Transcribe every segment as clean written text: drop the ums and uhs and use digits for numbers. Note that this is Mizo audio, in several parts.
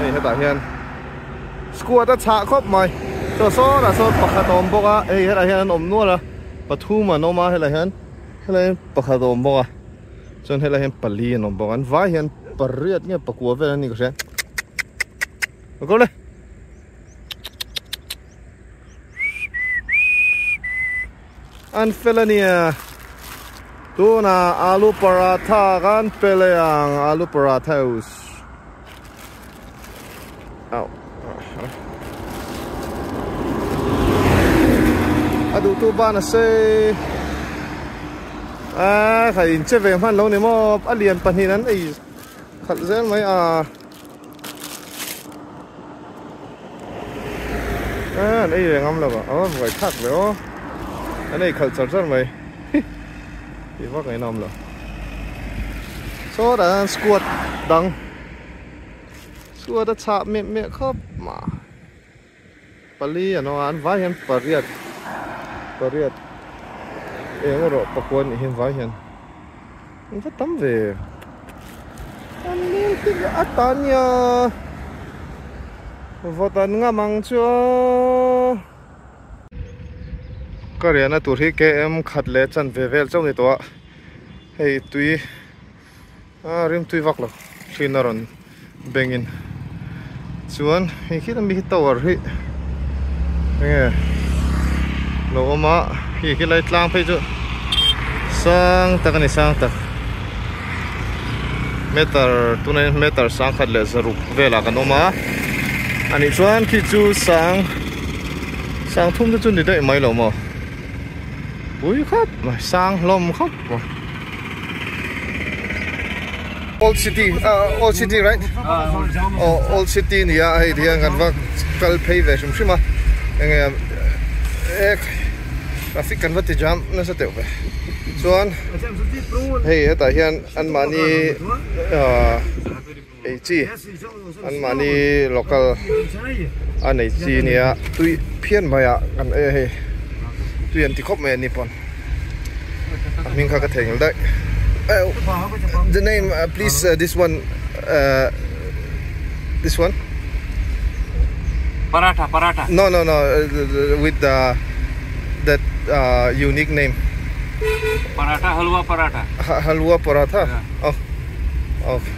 Hei hetah hian squad a chhah khawp mai. Chaw sawtah sawn pakhat a awm bawk a, hei hetah hian an awm nual a, pathum an awm a helai hian helai hian pakhat a awm bawk a, chuan helai hian pali an awm bawk a, an vai hian pariat nge pakua vel an ni ka hria. Ka le. An fel a nia. Tunah alu paratha kan pe leh ang alu paratha house. Au. A duh tu ban a sei. A kha in che ve hman lo ni maw a lian pahnih an ei khalh zel mai a. A an ei ve ngam lo a aw buai thlak ve aw an ei khalh char char mai tih vak a inawm lo sawtah hian squad dang squad a chhah meh meh khawp ma pali an awm a an vai hian pariat pariat eng erawh pakua anih hi an vai hian. An va tam ve. An leng te hi a ta nia. Vawt an ngam ang chu aw. Ka riahna tur hi KM khat leh chan ve vel chauh ni tawh a. Hei tui a rim tui vak lo thin a rawn beng in. Chuan hei khi lami hi tower hi enge lo awm a khi khi lai tlang phei chu sang tak a ni sang tak meter tunah hian meter sang khat leh zaruk velah kan awm a anih chuan khi chu sang sang thum te chu ni daih mai lo maw pui khawp mai sang hlawm khawp mai. Old City ah Old City right oh Old City ni a hei ti hian kan va kal phei ve hrim hrim a enge ek traffic kan va ti jam nasa teuh ve chuan hei hetah hian anmahni ah ei chi anmahni local a nei chi nia tui phian mai ah kan ei a hei tui an ti khawp mai a ni pawn a hming kha ka thei nghal daih the name please this one this one paratha paratha no no no with the that unique name paratha halwa paratha halwa paratha oh Okay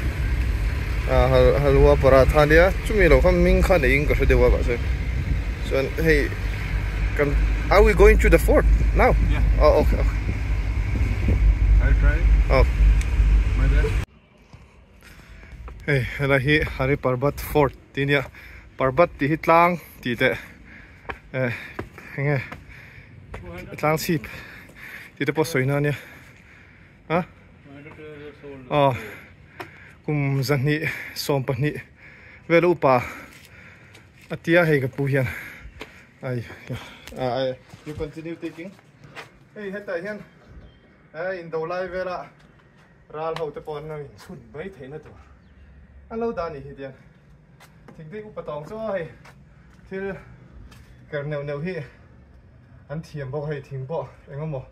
ah halwa paratha ania chumi lo kha hming kha neiin ka hre deuh a mahse chuan hei kan are we going to the fort now Yeah. Oh okay okay I'll try. Oh. My best. Hei helai hi Hari Parbat Fort tih ania Parbat tih hi tlang tih teh eh enge tlang chhip tih te pawh sawi na ania a aw kum zahnih 12 vel upa a tia hei ka pu hian ai ai you continue taking hei hetah hian eh indo lai vela ral ho te pawh an lo inchhun mai theihna tur an lo dah a nih hi tiang thingtei upa tawng chu hei thil ker neuh neuh hi an thiam bawk a hei thing pawh eng emaw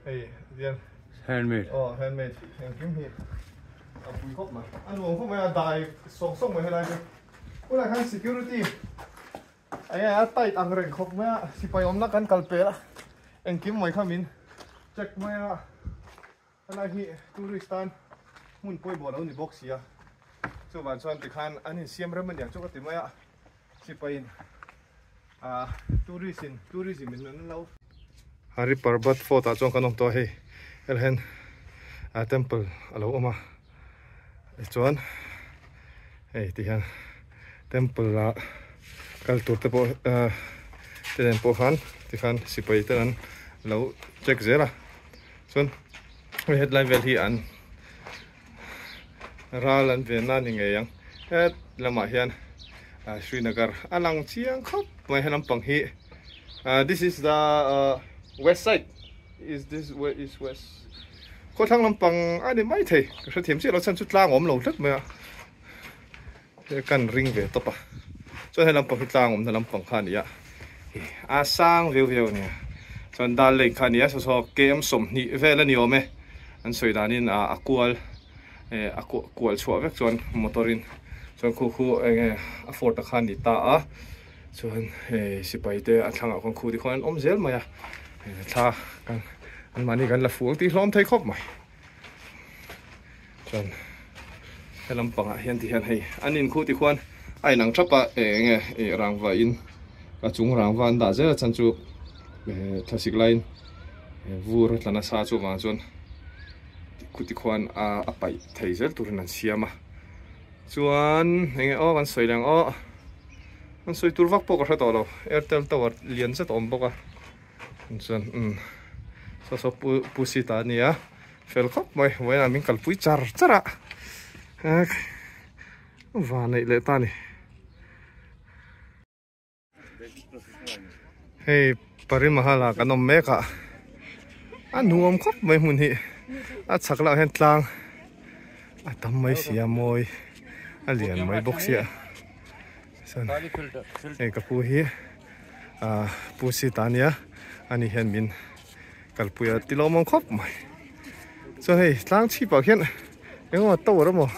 hei tian Handmade. Aw handmade engkim hi a pui khawp mai. A nuam khawp mai a dai sawng sawng mai helai chu. Tunah khan security enge a tight ang reng khawp mai a sipai awmna kan kal pel a engkim mai kha min check mai a helai hi tourist tan hmun pawimawh lo ni bawk si a chuvang chuan tikhan an insiam rem aniang chu ka ti mai a sipai in ah tourist in tourism in an lo Hari Parbat Fort ah chuan kan awm tawh a hei helai hian ah temple a lo awm a tichuan hei ti hian temple ah kal tur te pawh ah te nen pawh khan tikhan sipai te an lo check zel a chuan hei hetlai vel hi an ral an ven na a ni ngei ang het lamah hian ah Srinagar a lang chiang khawp mai he lampang hi ah this is the ah west side is this where is west khawthlang lampang a ni mai thei ka hrethiam chiah lo chhan chu tlang awm lo tlat mai a he kan ring ve tawp a chuan he lampang hi tlang awmna lampang kha a ni a a sang viau viau a nia chuan dal lake kha a ni a saw saw kem 20 vel a ni awm e an sawi danin ah a kual eh a kual chhuah vek chuan motor in. Chuan khu khu eng nge a fort a kha a ni ta a chuan hei sipai te a thlangah khawn khu tikhuan an awm zel mai a thla kan an mahni kan la fuh ang tih hlawm thei khawp mai chuan he lampangah hian ti hian hei an in khu tikhuan a inang thap a eng nge ih rangva in a chung rangva an dah zel a chhan chu thlasik laiin vur a tla nasa chuvang chuan khu tikhuan a paih thei zel turin an siam a. Chuan enge aw kan sawi leng aw kan sawi tur vak pawh ka hre tawh lo Airtel tower lian zet a awm bawk a chuan umm saw saw pu pu sita a nia fel khawp mai vawiinah min kalpui char char a va neih leh ta a ni. Hei Parimahala kan awm mek a a nuam khawp mai hmun hi a chhak lah hian tlang a tam mai si a mawi a lian mai bawk sia chuan hei ka pu hi ah pu sita ania ani hian min kalpui a ti lawm awm khawp mai chuan hei tlang chhip ah khian engemaw tower emaw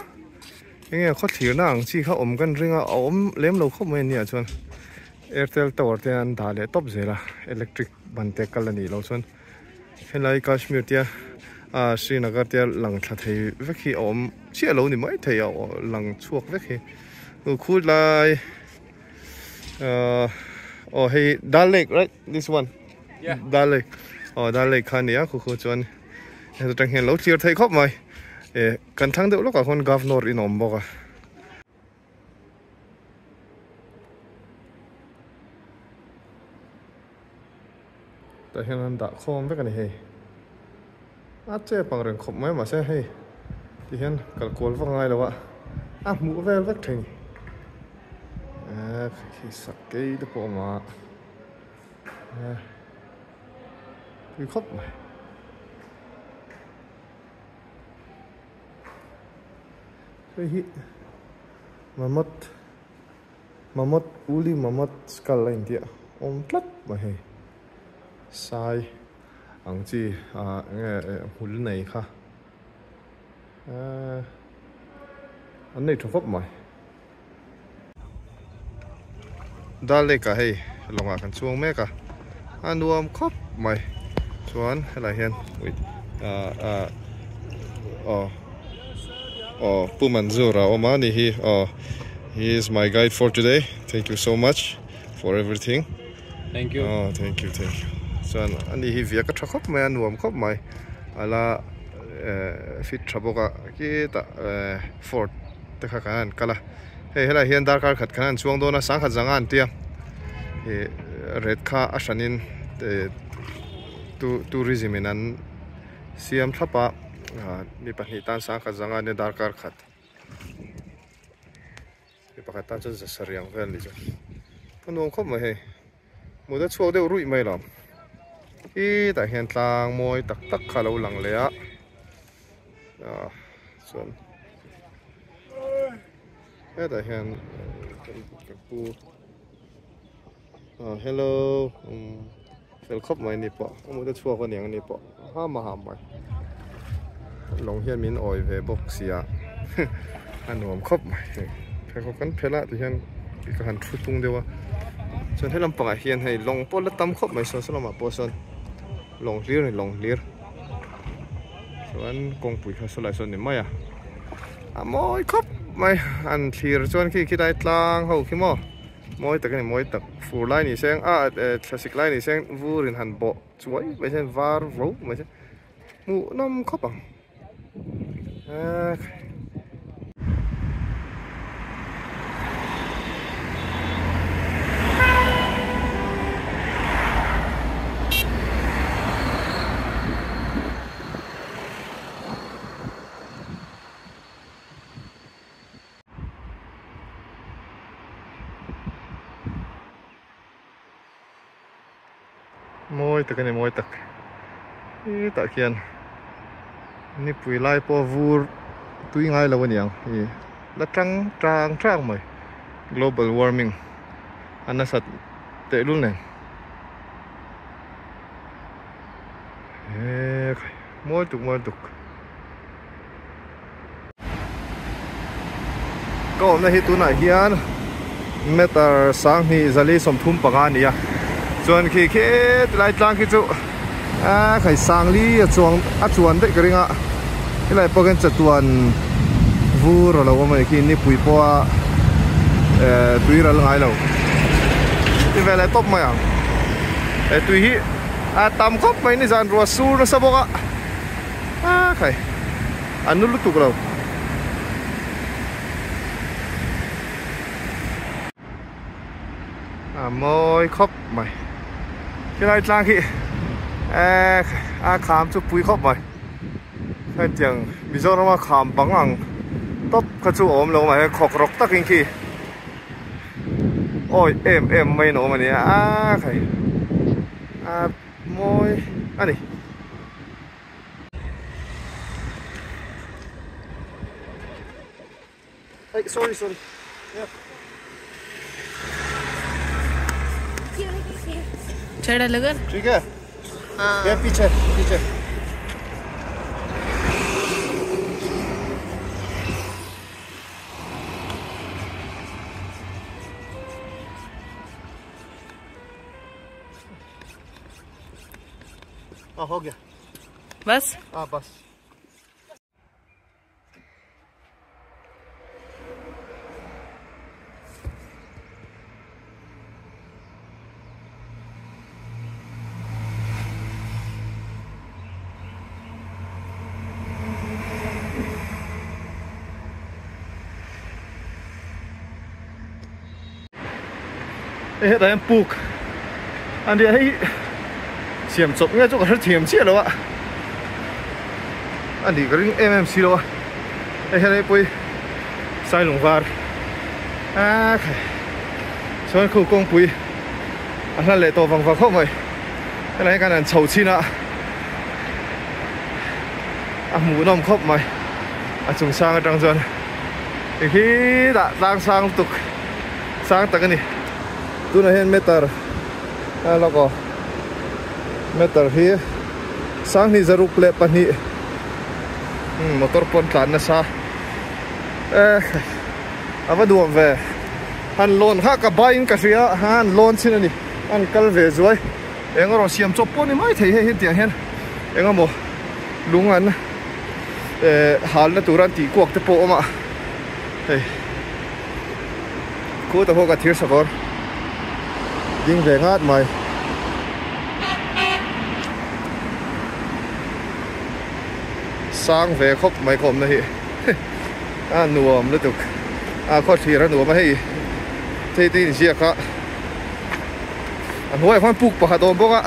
enge khaw thlirna ang chi kha awm kan ring a a awm lem lo khawp mai ania chuan airtel tower te an dah leh tawp zel a electric ban te kal a nih loh chuan helai kashmir tia ah srinagar tia lang thla thei vek hi a awm chiah lo ni mai thei a lang chhuak vek hi khulai ahh aw hei dal lake right this one. Dal lake aw dal lake kha a ni a khu khu chuan heta tang hian lo thlir theih khawp mai eh kan thlang deuh lawkah khawn governor in a awm bawk a. Tah hian an dah khawm vek a ni hei a chep ang reng khawp mai mahse hei ti hian kal kual vak a ngai lo a a hmuh vel vek thin eh khi sakei te pawh a awm a. Tui khawp mai. Hei hi mammoth mammoth woolly mammoth skull a intia awm tlat mai hei sai ang chi ah enge hmul nei kha ehh an nei tha khawp mai. Dal lake ah hei lawngah kan chuang mek a a nuam khawp mai chuan helai hian wait ah ah aw aw Pu Manzur a awm a ni hi aw he is my guide for today thank you so much for everything thank you aw thank you thank you chuan ani hi viak a tha khawp mai a nuam khawp mai ala eh fit tha bawk a khitah eh fort te kha kan han kal a hei helaiah hian darkar khat kan han chuang dawn a sangkhat zanga an tia ih ret kha a hranin eh tourism in an siam thlap a ah mi pahnih tan sangkhat zanga nia darkar khat mi pakhat tan chuan za sarih ang vel a nih chu a nuam khawp mai hei mut a chhuak deuh ruih mai lo hetah hian tlang mawi tak tak kha a lo lang leh a ah chuan hetah hian ka pu ah hello umm fel khawp mai ni pawh a mut a chhuak a niang ni pawh ham a ham mai lawng hian min awi ve bawk sia a nuam khawp mai hei pheikhawk kan phelh a tihian ka han thu tung deuh a chuan he lampangah hian hei lawng pawh la tam khawp mai sawn saw lamah pawh sawn lawng hlir a ni lawng hlir. Chuan kawngpui kha saw lai sawn ni mai a a mawi khawp mai an thlir chuan khi khilai tlang ho khi maw mawi tak a ni mawi tak fur lai ni seng a eh thlasik lai ni seng vur in han bawh chuai mai se var vo mai se hmuh nawm khawp ang eh. Mawi tak a ni mawi tak hetah khian nipui lai pawh vur tui ngai lo a ni ang ih la tang tang tang mai global warming a nasat tehlul nen he mawi tuk mawi tuk. Ka awmna hi tunah hian meter sanghnih zali 35 a ni a, chuan khi khi tilai tlang khi chu a khai sangli a chuang a chuan daih ka ring a, helai pawh khian chatuan vur a lo awm a ni khi nipui pawha eh tui ral ngai lo ti vel leh tawp mai ang he tui hi a tam khawp mai nizan ruah sur nasa bawk a a khai a nu lutuk lo. A mawi khawp mai khilai tlang khi eh a kham chu pui khawp mai hetiang Mizoram a kham bang ang tawp kha chu a awm lo mai khawk rawk takin khi awi em em mai in a awm a ni a khai a mawi a ni. Sorry sorry छड़ा लगन ठीक है हाँ ये पीछे पीछे हाँ हो गया बस हाँ बस Hei hetah hian puk a nia hei siam chawp nge chu ka hre thiam chiah lo a a nih ka ring em em si lo a hei hian hei pawh hi sailung var a khai chuan khu kawngpui a hla leh tawh vang vang khawp mai helai hian kan han chho chhin a a hmuhnawm khawp mai a chung sang atang chuan khi dah tlang sang lutuk. Sang tak a ni. Tunah hian meter a lawk aw. Meter hi sanghnih zaruk leh pahnih motor pawn tlan nasa eh a va duam ve. Han lawn kha ka baiin ka hria a han lawn chin a ni. An kal ve zuai. Eng a rawn siam chawp pawh ni mai thei hei hian tiang hian eng emaw lung an eh halna tur an tih kuak te pawh a awm a hei. Khuta pawh ka thir sakawr ding ve ngat mai. Sang ve khawp mai ka awmna hi a nuam lutuk a khaw thlir a nuam a hei thei te inziak a a hnuaiah khuan puk pakhat a awm bawk a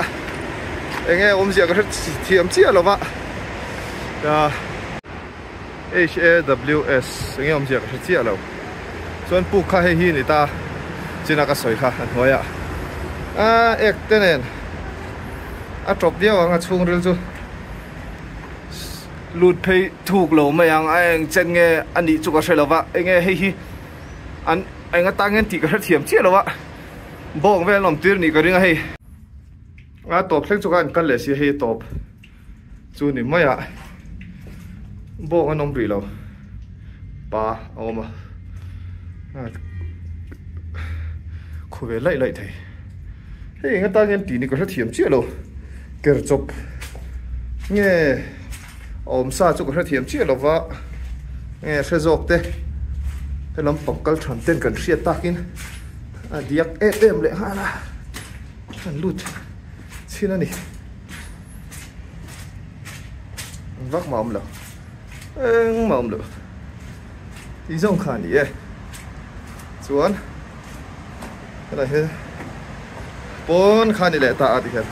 eng nge awmzia ka hre thiam chiah lo va HAWS eng nge awmzia ka hre chiah lo. Chuan puk kha hei hi a ni ta china ka sawi kha a hnuaiah a ek te nen a tawp viau ang a chhungril chu lut phei thuk lo mai ang a eng chen nge a nih chu ka hre lo va eng nge hei hi an eng atang hian tih ka hre thiam chiah lo a bawng vel an awm tir nih ka ring a hei a tawp thleng chu kha an kal leh si a hei a tawp. Chu ni maiah bawng an awm rih lo pa a awm a khaw ve laih laih thei hei eng atan hian tih ni ka hrethiam chiah lo ker chawp nge a awm sa chu ka hrethiam chiah lo va nge hre zawk te he lampang kal than ten kan hriat takin a diak em em leh nghal a an lut chhin a ni. Vak mah awm lo engmah awm lo tih zawng kha a ni e chuan helai hi pawn kha a ni leh ta a ti hian.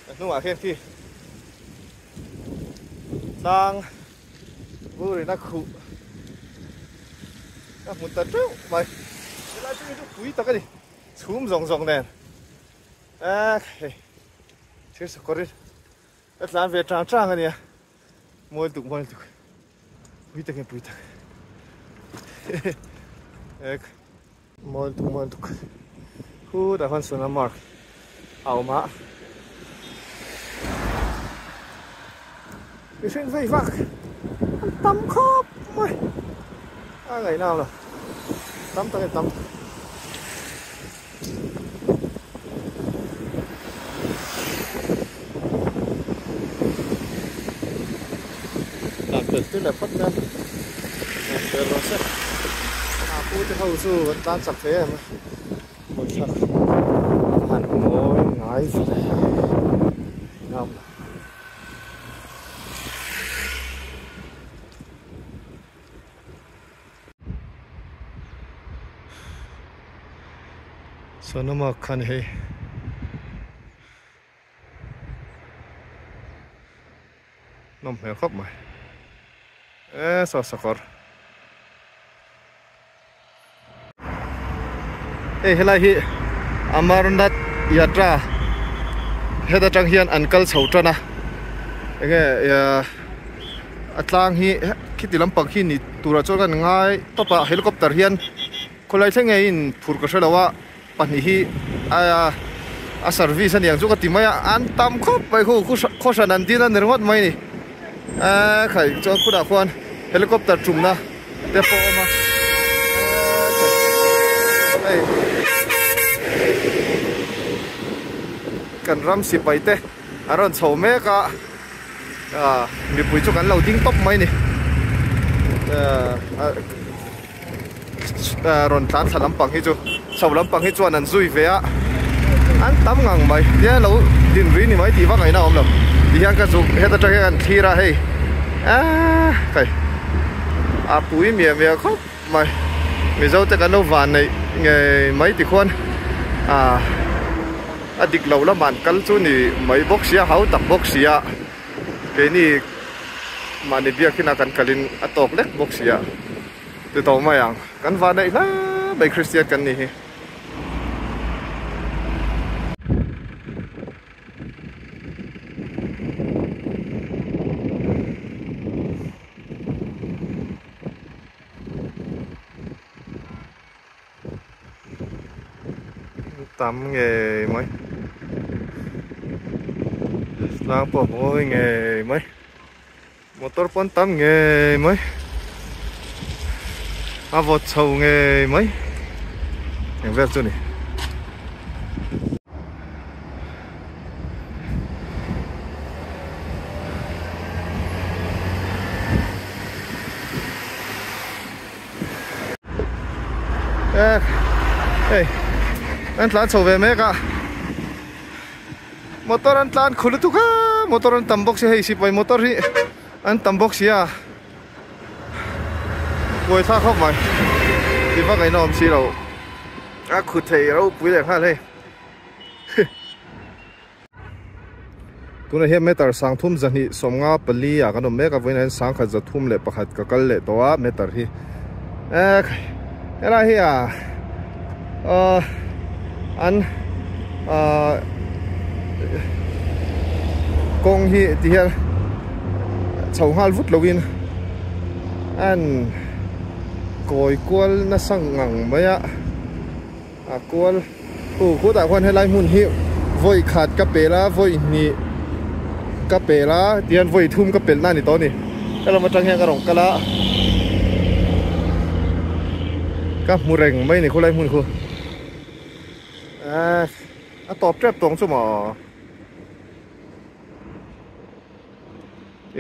A hnungah khian khi tlang burin a khuh a hmu ta teuh mai helai chu chu pui tak a ni chhum zawng zawng nen a hei thir sakawrin a tlan ve tang tang a nia mawi tuk mawi tuk pui tak in pui tak. Ek mawi lutuk mawi lutuk khutah khuan Sonamarg a awm a mihring vei vak an tam khawp mai a ngaihna awm lo tam tak in tam. Tan tel leh phawt mai a fel rawh se a pu te ho chu an tan chak thei em a hmun thlak han ngawi ngai ve ngam lo. Sonoma khan hei nawm hmel khawp mai e saw sakawr hei helai hi Amarnath Yatra heta tang hian an kal chho tan a enge a tlang hi khiti lampang hi ni turah chuan kan ngai tawp a helicopter hian khawlai thleng nge in phur ka hrelo a pahnih hi a a service aniang chu ka ti mai a an tam khawp mai khu khaw hran an din a ni ringawt mai a ni eee khai chuan khunah khuan helicopter tumna te pawh a awm a hei kan ram sipai te an rawn chho mek a ah mipui chu kan lo ding tawp mai a ni ah. Rawn tlan thla lampang hi chu chho lampang hi chuan an zui ve a an tam ngang mai tia lo din ri ni mai tih vak ngaihna a awm lo ti hian ka zuk heta tang hian an thlir a hei aaa kai a pui miah miah khawp mai mizo te kan lo van neih ngei mai ti khuan ah a dik lo lamah an kal chu ni mai bawk sia hau tak bawk sia keini mahni biak inah kan kalin a tawk lek bawk sia. Ti tawh mai ang. Kan va neih hle mai Kristian kan nih hi. Tam ngei mai. Tlang pawh mawi ngei mai. Motor pawn tam ngei mai a vawt chho ngei mai eng vel chu ni. Hei an tlan chho ve mek a. Motor an tlan khu lutuk a motor an tam bawk sia hei sipai motor hi an tam bawk sia buai thlak khawp mai ti vak ain a awm si lo a khu thei ropui leh nghal hei tunah hian meter sang thum zahnih sawmnga pali ah kan awm mek a vawiinah hian sangkhat zathum leh pakhat ka kal leh tawh a meter hi helai hi a ahh an ahh kawng hi ti hian chho nghal vut lovin an kawi kual nasa ngang mai a a kual u khutah khuan helai hmun hi vawi khat ka pel a vawi hnih ka pel a tihian vawi thum ka pelh na a ni tawh a ni helam atang hian ka rawn kal a ka hmu reng mai a ni khulai hmun khu ehh a tawp tep tawng chu maw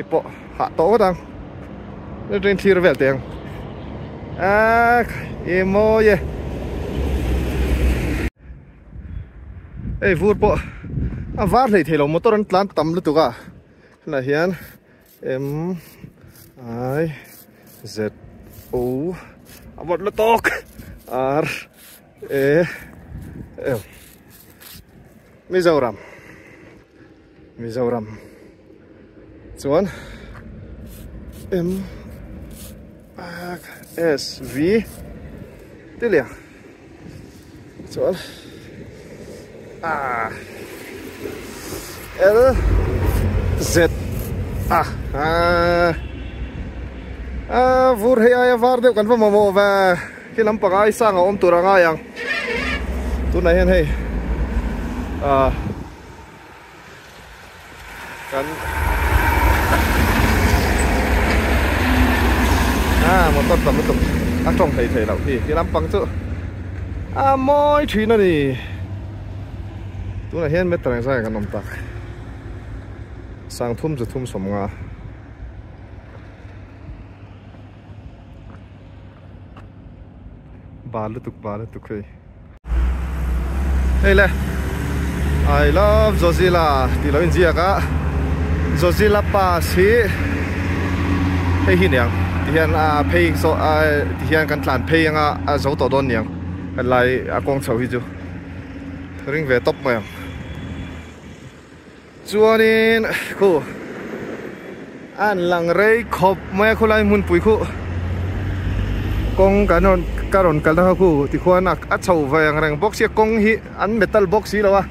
i pawh hah tawh ngawt ang rin thlir vel teh ang ehh i mawi e hei vur pawh a var hlei thei lo motor an tlan tam lutuk a tunah hian M I Z O a vawt lutuk R A L Mizoram. Mizoram chuan M S V te liang chuan a L Z a a vur hei aia var deuh kan va mamawh ve. Khi lampang ai sang a awm tur a ngai ang. Tunah hian hei ah kan ah motor tam lutuk a tawng thei thei loh hi khi lampang chu a mawi thin a ni. Tunah hian meter engzah nge kan awm tak sangthum chu thum sawmnga. Bal lutuk bal lutuk hei. Hei le I love Zozila tih lo inziak a Zozila pass hi hei hi niang ti hian a phei saw a ti hian kan tlan phei anga a zo tawh dawn niang helai a kawng chho hi chu ring ve tawp mai ang. Chuanin khu an lang rei khawp mai a khawlai hmunpui khu kawng kan rawn ka rawn kalna kha khu tikhuan a chho ve ang reng bawk sia kawng hi an metal bawk si lo a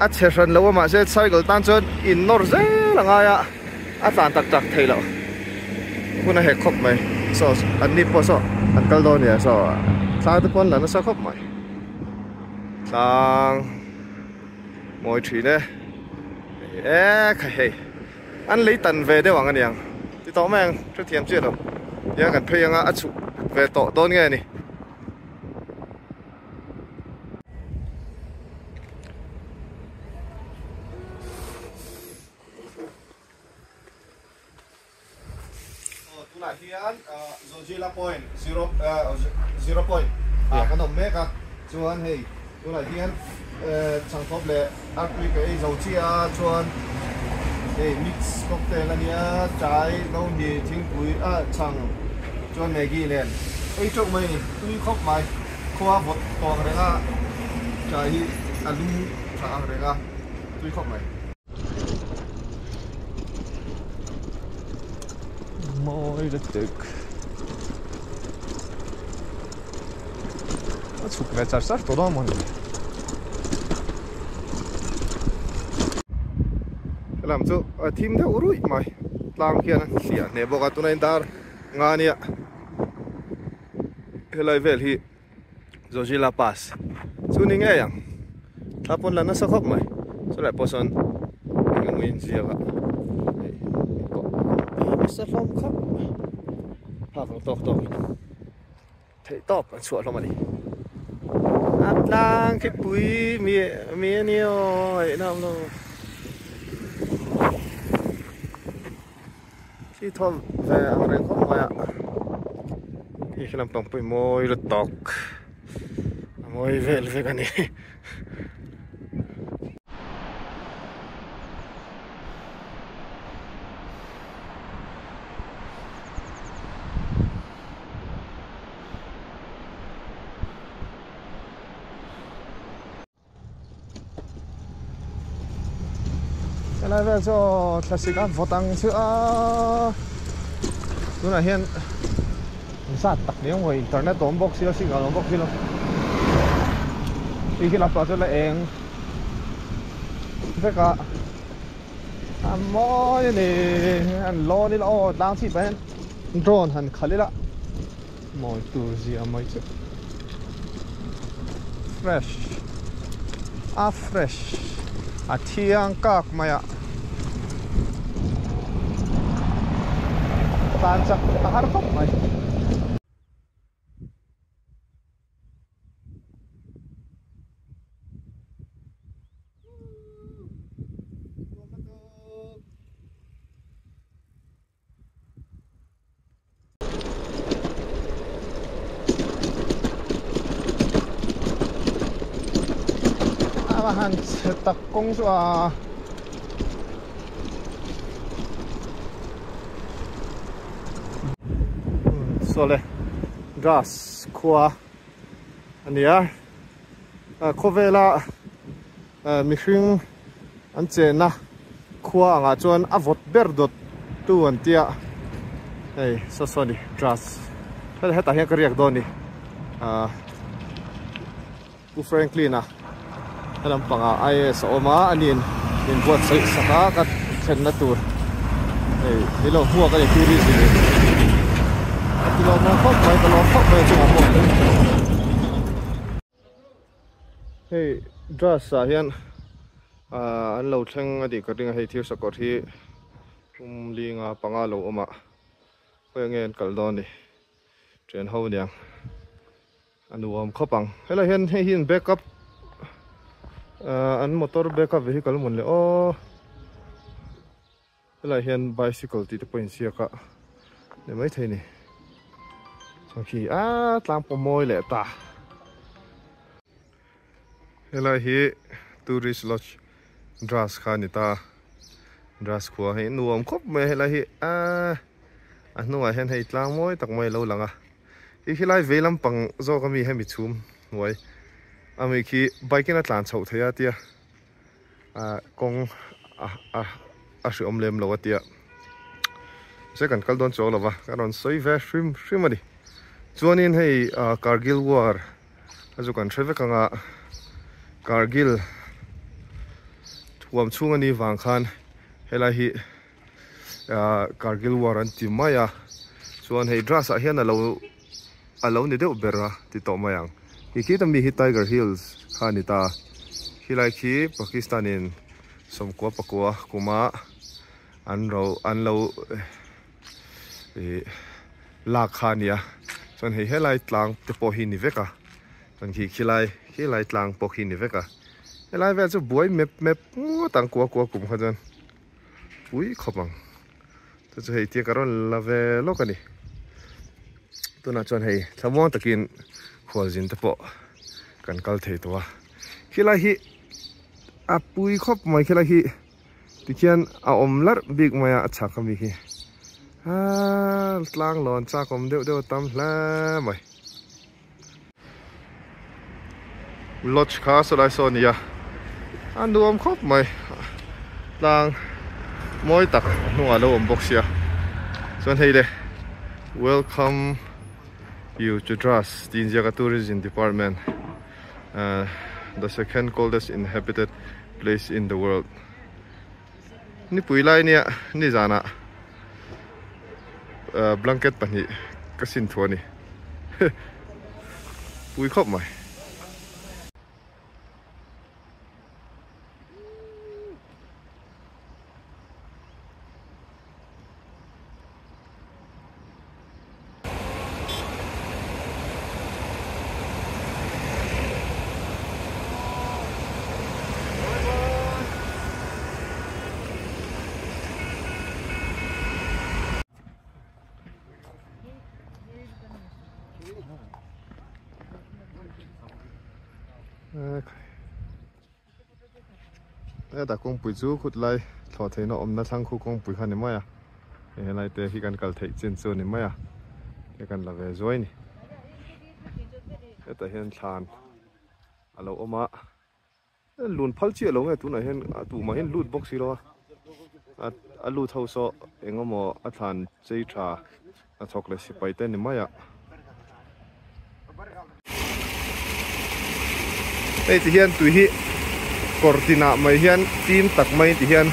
a chhe hran lo a mahse cycle tan chuan in nawr zel a ngai a a tlan tak tak thei loh hun a hek khawp mai saw an ni pawh saw an kal dawn nia saw tlang te pawh an la nasa khawp mai tlang. Mawi thin e. E kha hei. An lei tan ve deuh ang aniang. Ti tawh mai ang hrethiam chiah lo. Tiang kan phei anga a chhuh ve tawh dawn nge ni. Aw tunah hian Zojila point zero zero point ah kan awm mek a chuan hei tunah hian changthawp leh artui ka ei zo chiah a chuan hei mix cocktail a nia chai no hi thingpui ah chhang chuan maggi nen ei teuh mai a ni tui khawp mai khua vawt tawh ang reng a chai hi a lum tha ang reng a tui khawp mai. Mawi lutuk a chhuk ve char char tawh dawn mawni helam chu a thim deuh ruih mai tlang khian a hliah hneh bawk a tuna in dar nga ania helai vel hi. Zojila Pass chu ni ngei ang thla pawn la nasa khawp mai chulai pawh sawn eng emaw inziak a hei pawh ei nasa hlawm khawp mai phak ang tawk tawk in theih tawp an chhuah hlawm a ni a tlang khi pui mi mi a nia aw eih na awm lo Khi thawm ve ang reng khawp mai a khi khi lampang pawh hi mawi lutuk a mawi vel vek a ni. Helai vel chu aw thlasik a vawt ang chu a tunah hian zat tak ni awm internet a awm bawk si lo signal a awm bawk si lo hei hi lampang chu la eng vek a a mawi a ni an lawn ila aw tlang chhip ah hian drone han khalh ila. Mawi tur zia mai chu fresh a fresh a thiang kak mai a tan chak a har khawp mai. A han chhe tak kawng chu a sawle grass khua a ni a khawvela mihring an chenna khua angah chuan a vawt ber dawt tu an tia hei saw saw ni grass hetah hian ka riak dawn ni ahh Pu Franklin a he lampangah IAS a awm a aniin min buatsaih sak a ka thlenna tur hei ni lo hmuak a ni tourism in. A ti lawmawm khawp mai ka lawm khawp mai a chungah pawh. Hei dress ah hian ah an lo thleng a tih ka ring a hei thir sakawr hi tum linga panga lo awm a khawiah nge an kal dawn ni ṭhen ho niang a nuam khawp ang helai hian hei hi an backup ah an motor backup ve hi kal mawn le aw. Helaiah hian bicycle tih te pawh a inziak a ni maithei a ni chuan khi aaa tlang pawh mawi leh ta helai hi tourist lodge grass kha a ni ta grass khua hi nuam khawp mai a helai hi aaa a hnungah hian hei tlang mawi tak mai a lo lang a hi khilai vei lampang zawk ami hemi chhum hnuai ami khi bike in a tlan chhoh theih a tia. ah kawng a a hreawm lem lo a tia mahse kan kal dawn chuang lo va ka rawn sawi ve hrim hrim a ni chuanin hei ah Kargil war a chu kan hre vek ang a Kargil thuam chhung a nih vang khan helai hi ah Kargil war an ti mai a chuan hei grass ah hian a lo a lo ni deuh ber a ti tawh mai ang hi khi ta mi hi Tiger Hills kha a ni ta khilai khi Pakistan in sawmkua pakua kuma an ro an lo ih lak kha a ni a chuan hei helai tlang te pawh hi ni vek a chuan khi khilai khilai tlang pawh khi ni vek a helai vel chu buai mep mep ngawt ang kua kua kum kha chuan pui khawp ang. Chu chu hei tia ka rawn la ve lawk a ni. Tunah chuan hei thlamuang takin khualzin te pawh kan kal thei tawh a. Khilai hi a pui khawp mai khilai hi tikhian a awm larh bik mai a a chhak ami hi. Aaaa tlang lawn chak awm deuh deuh a tam hle mai. Lodge kha sawlai saw a ni a a nuam khawp mai tlang mawi tak a hnungah lo awm bawk sia chuan hei le welcome you to Dras tih inziak a tourism department ahh the second coldest inhabited place in the world nipui lai nia nizanah blanket pahnih ka sin thu a ni pui khawp mai. Heta kawngpui chu khut lai thlawh theihna awmna thlang khu kawngpui kha a ni mai a hei helai te hi kan kal theih chin chu a ni mai a he kan la ve zuai a ni hetah hian thlan a lo awm a. Lun phal chiah lo nge tunah hian a tumah hian lut bawk si lo a a lut ho saw eng emaw a thlan chei tha a thawk leh sipai te ni mai a. Hei ti hian tui hi kawr tinah mai hian fim tak mai ti hian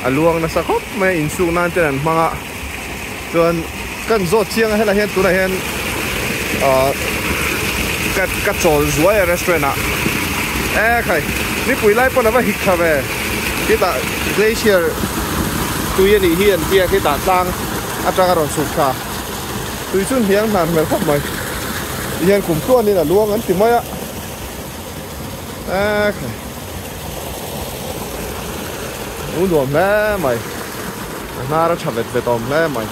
a luang nasa khawp mai a insuk nan ten an hmang a chuan kan zawt chiang a helai hian tunah hian ahh ka ka chawl zuai a restaurant ah e khai mipui lai pawn a va hik tha ve khitah glacier tui a nih hi an tia khitah tlang atanga rawn chhuk tha tui chu hniang hnar hmel khawp mai tihian kum tluanin a luang an ti mai a e khai u nuam hle mai a hnar a tha vet vet awm hle mai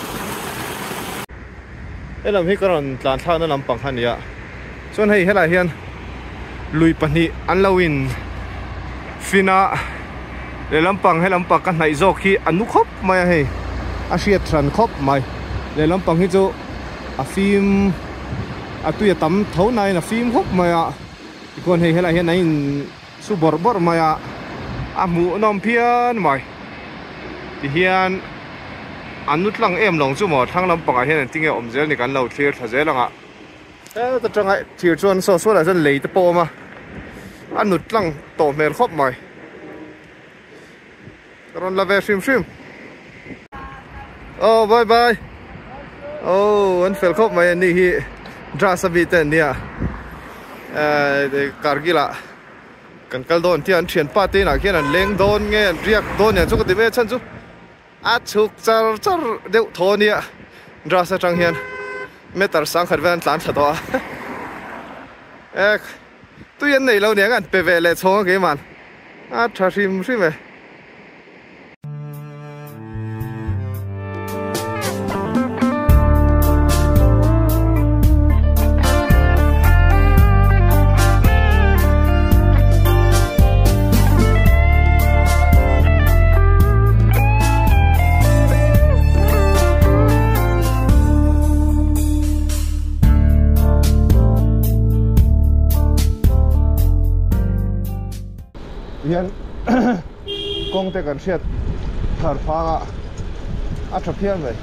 helam hi ka rawn tlan thlakna lampang kha a ni a chuan hei helaiah hian lui pahnih an lo in fin a lehlam pang helam pang ka hnaih zawk hi a nu khawp mai a hei a hriat hran khawp mai lehlam pang hi chu a fim a tui a tam tho nain a fim khawp mai a tichuan hei helaiah hian a in su bawrh bawrh mai a a hmuhnawm phian mai tihian an nu tlang em lawng chu maw thlang lampangah hian engtin nge awm zel ni kan lo thlir thla zel ang a heta tanga thir chuan saw sualah chuan lei te pawh a awm a a nut tlang tawh hmel khawp mai ka rawn la ve hrim hrim aw bye bye. Oh an fel khawp mai ani hi Dras a mi te an nia Kargil ah kan kal dawn tia an thianpa te inah khian an leng dawn nge an riak dawn nia chu ka ti mai a chhan chu a chhuk char char deuh thaw ania Dras atang hian meter sangkhat vel an tlan thla tawh a ek tui an nei lo nia an pe ve leh chhawng a keimah a tha hrim hrim e. Hian kawng te kan hriat thar phang a a tha phian mai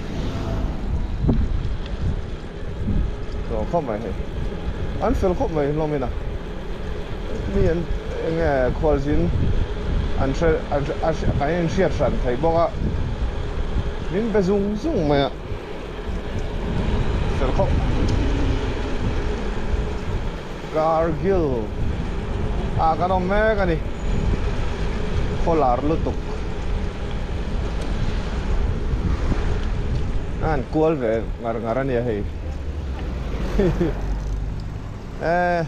tlawm khawp mai hei an fel khawp mai hlawm in a mi an enge khualzin an hre an kan inhriat hran thei bawk a min be zung zung mai a fel khawp. Kargil ah kan awm mek a ni khawlar lutuk a han kual ve ngar ngar a nia hei eh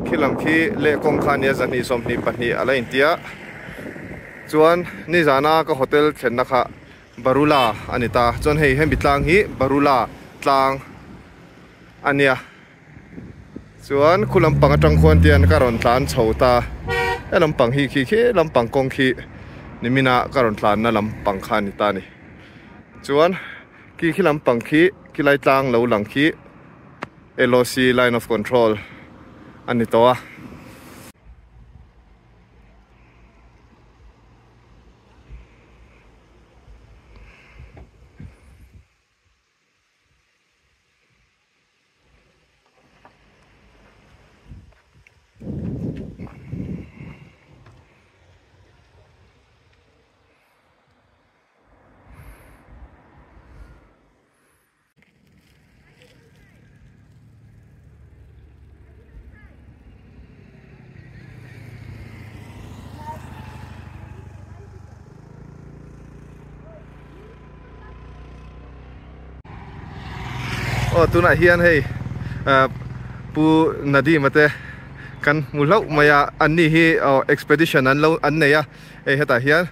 khi lam khi leh kawng kha ania zahnih sawmhnih pahnih a la intia chuan nizana ka hotel thlenna kha Barula a ni ta. Chuan hei hemi tlang hi Barula tlang a nia. Chuan khu lampang atang khuan tian ka rawn tlan chho ta. He lampang hi khi khi lampang kawng khi nimina ka rawn tlanna lampang kha a ni ta a ni. Chuan khi khi lampang khi khilai tlang lo lang khi LOC line of control a ni tawh a. Aw tunah hian hei pu Nadim te kan hmu hlauh mai a anni hi expedition an lo an nei a hei hetah hian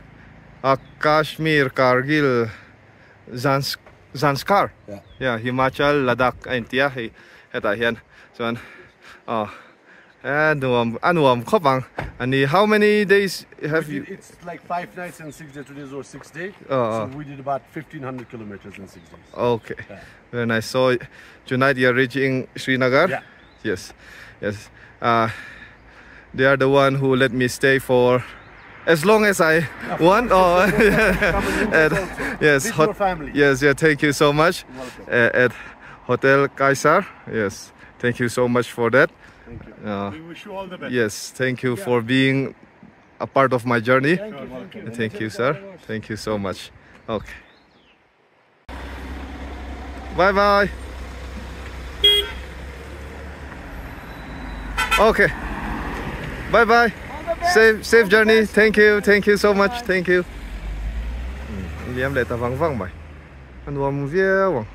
Kashmir Kargil Zanskar yeah Himachal Ladakh a intia hei hetah hian chuan aw a nuam a nuam khawp ang ani how many days have you it's like 5 nights and 6 days today is our 6th day so we did about 1500 kilometers in 6 days okay very nice so tonight you are reaching Srinagar yeah yes yes they are the one who let me stay for as long as I want. Oh, at, yes, hot, family. Yes, yeah. Thank you so much. At Hotel Kaisar. Yes, thank you so much for that. Thank you. We wish you all the best. Yes, thank you for being a part of my journey. Thank you, thank you. Thank you, sir. Thank you so much. Okay. Bye bye. Okay. Bye bye. Safe safe journey. Thank you. Thank you so much. Thank you. Liam leh ta vang vang mai. A nuam viau ang.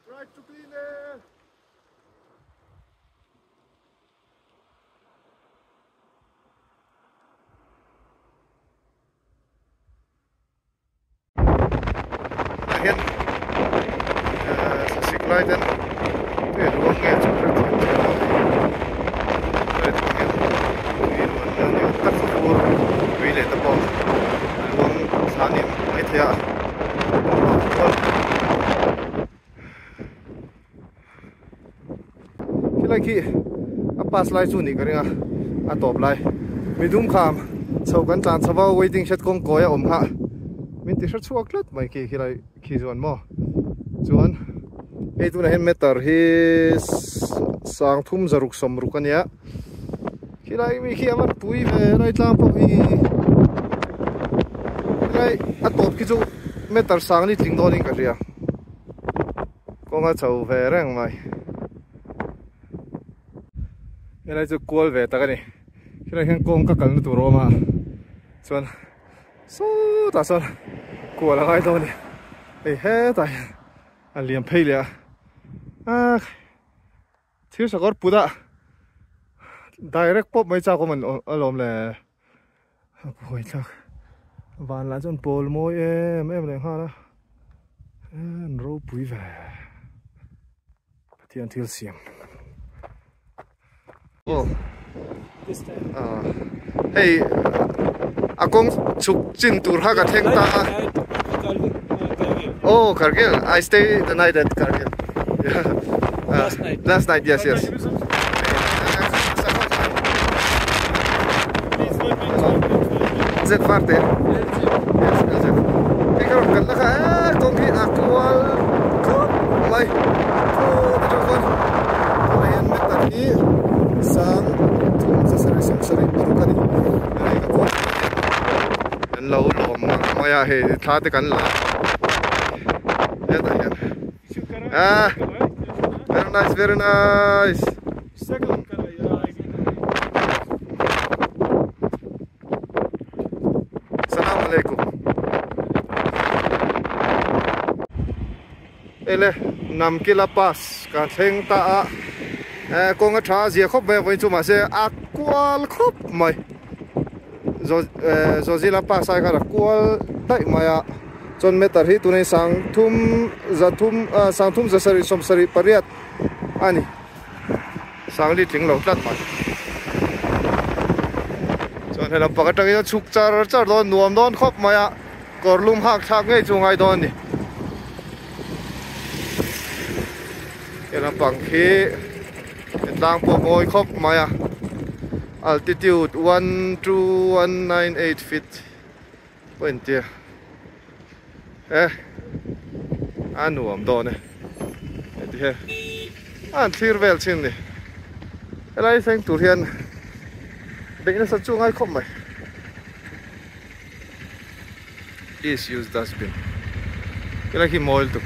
Try to clean it. Tah hian sik lai ten tui a luang nge chu hriat thiam chiah lo a ni tui a luang hian tui luan na ni awm tak fur tui leh te pawh a luang thla a ni maithei a khilai khi a Pass lai chu ni ka ring a, a tawp lai. Midum kham chho kan tlan chho va waiting shed kawng kawi a awm kha min ti hre chhuak tlat mai khi khilai khi chuan maw. Chuan hei tunah hian meter hi sang thum zaruk sawm ruk a nia. Khilai mi khi a van pui ve helai tlang pawh hi helai a tawp khi chu meter sang ni tling dawnin ka hria. Kawng a chho ve reng mai. Helai chu kual ve tak a ni. Khilai hian kawng ka kalna tur a awm a chuan sawtah sawn kual a ngai dawn a ni. Hei hetah hian a liam phei leh a ah thir sakawr put a direct pawp mai chak awm alawm le a buai thlak van lah chuan pawl mawi em em leh nghal a an ropui ve Pathian thil siam aw hei a kawng chhuk chin tur kha ka thleng ta a oh Kargil I stay the night at Kargil last night last night yes yes Z var te yes LZ hei ka rawn kalna kha eh kawng hi a kual khawp mai khawp atang khawn tunah hian meter hi sang thum za sarih sawm sarih paruk a ni hei ka kual an lo lawm ang mai a hei thla te kan la hetah hian ah very nice very nice Salam alaikum Ele Namkila pass ka thleng ta a eh kawng a tha a zia khawp mai a vawiin chu mahse a kual khawp mai Zozila pass ai khan a kual daih mai a chuan meter hi tunah hian sang thum za thum ah sang thum za sarih sawm sarih pariat a ni. Sangli tling lo tlat mai. Chuan helam pakhat atangin a chhuk char char dawn nuam dawn khawp mai a kawr lum hak thlak ngei chu ngai dawn a ni. Helam pang khi tlang pawh mawi khawp mai a altitude 12198 feet pawh a intia e a nuam dawn e heti hian a han thlir vel chin ni helai thleng tur hian beih nasa chu a ngai khawp mai please use dustbin helai khi mawi lutuk.